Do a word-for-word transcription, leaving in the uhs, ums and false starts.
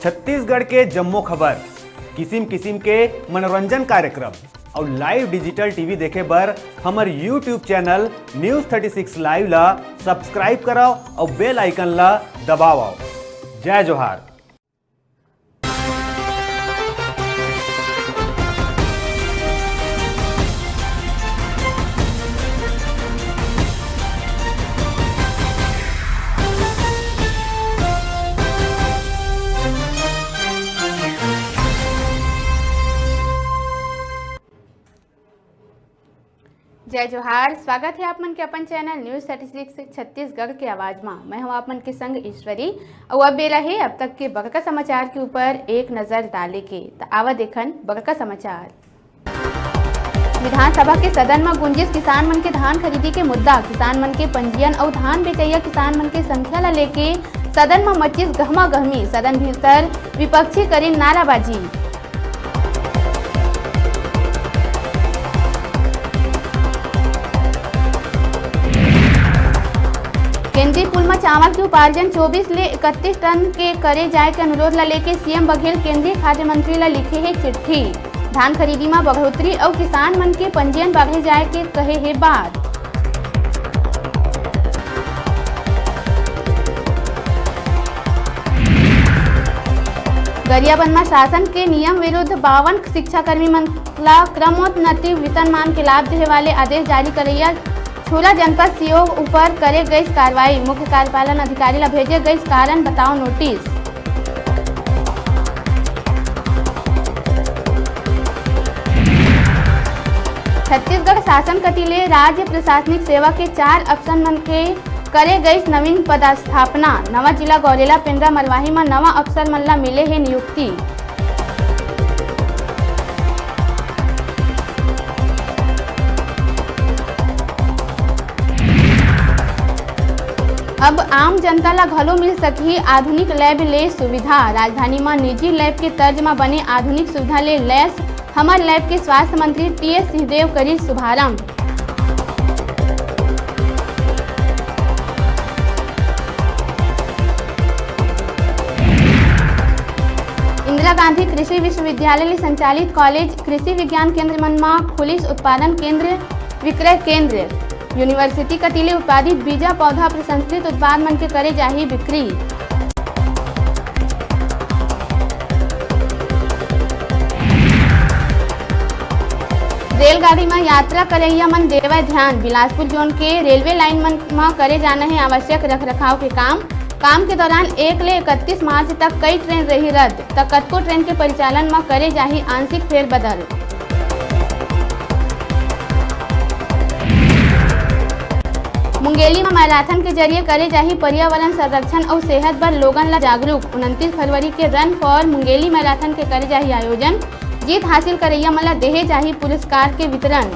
छत्तीसगढ़ के जम्मो खबर, किसिम किसिम के मनोरंजन कार्यक्रम अउ live digital T V देखे बर हमर YouTube channel News thirty six Live ला subscribe करव अउ bell icon ला दबावव। जय जोहार। जय जोहार, स्वागत हे आप मन के अपन channel News thirty six Chhattisgarh के आवाज मा। मैं हूं आप मन के संग ईश्वरी। अउ अब बेरा हे अब तक के बड़का समाचार के ऊपर एक नजर डाले के। त आवा देखन बड़का समाचार। विधानसभा के सदन म गूंजिस किसान मन के धान खरीदी के मुद्दा। किसान मन के पंजीयन अउ धान बेचइया किसान मन के संख्या ल लेके सदन म मचिस गहमा गहमी। सदन भीतर विपक्षी करिन नाराबाजी। केंद्रीय पूल म चावल के उपार्जन चौबीस ले इकतीस टन के करे जाय के अनुरोध ल लेके सीएम बघेल केंद्रीय खाद्य मंत्री ल लिखे हे चिट्ठी। धान खरीदी म बढ़ोतरी अउ किसान मन के पंजीयन बढ़े जाय के कहे हे बात। गरियाबंद म शासन के नियम विरुद्ध बावन शिक्षाकर्मी मन ला क्रमोन्नति वेतनमान के लाभ देहे वाले आदेश जारी करइया छुरा जनपद सीओ ऊपर करे गइस कार्रवाई। मुख्य कार्यपालन अधिकारी ला भेजे गइस कारण बताओ नोटिस। छत्तीसगढ़ शासन कति ले राज्य प्रशासनिक सेवा के चार अफसर मन के करे गइस नवीन पदस्थापना। नवा जिला गौरेला पेंड्रा मरवाही म नवा अफसर मन ला मिले हे नियुक्ति। अब आम जनता ला घलो मिल सकही आधुनिक लैब ले सुविधा। राजधानी म निजी लैब के तर्ज म बने आधुनिक सुविधा ले लैस हमर लैब के स्वास्थ्य मंत्री टीएस सिंहदेव करिस शुभारंभ। इंदिरा गांधी कृषि विश्वविद्यालय ले संचालित कॉलेज कृषि विज्ञान केंद्र मन म खुलिस उत्पादन केंद्र, विक्रय केंद्र। यूनिवर्सिटी कति ले उत्पादित बीजा पौधा प्रसंस्कृत उत्पाद मन के करे जाही बिक्री। रेलगाड़ी म यात्रा करइया मन देवय ध्यान। बिलासपुर जोन के रेलवे लाइन मन म करे जाना हे आवश्यक रखरखाव के काम। काम के दौरान एक ले इकतीस मार्च तक कई ट्रेन रही रद्द, त कतको ट्रेन के परिचालन म करे जाही आंशिक फेरबदल। मुंगेली म मैराथन के जरिए करे जाही पर्यावरण संरक्षण अउ सेहत बर लोगन ल जागरूक। उनतीस फरवरी के Run for Mungeli मैराथन के करे जाही आयोजन। जीत हासिल करइया मन ल देहे जाही पुरस्कार के वितरण।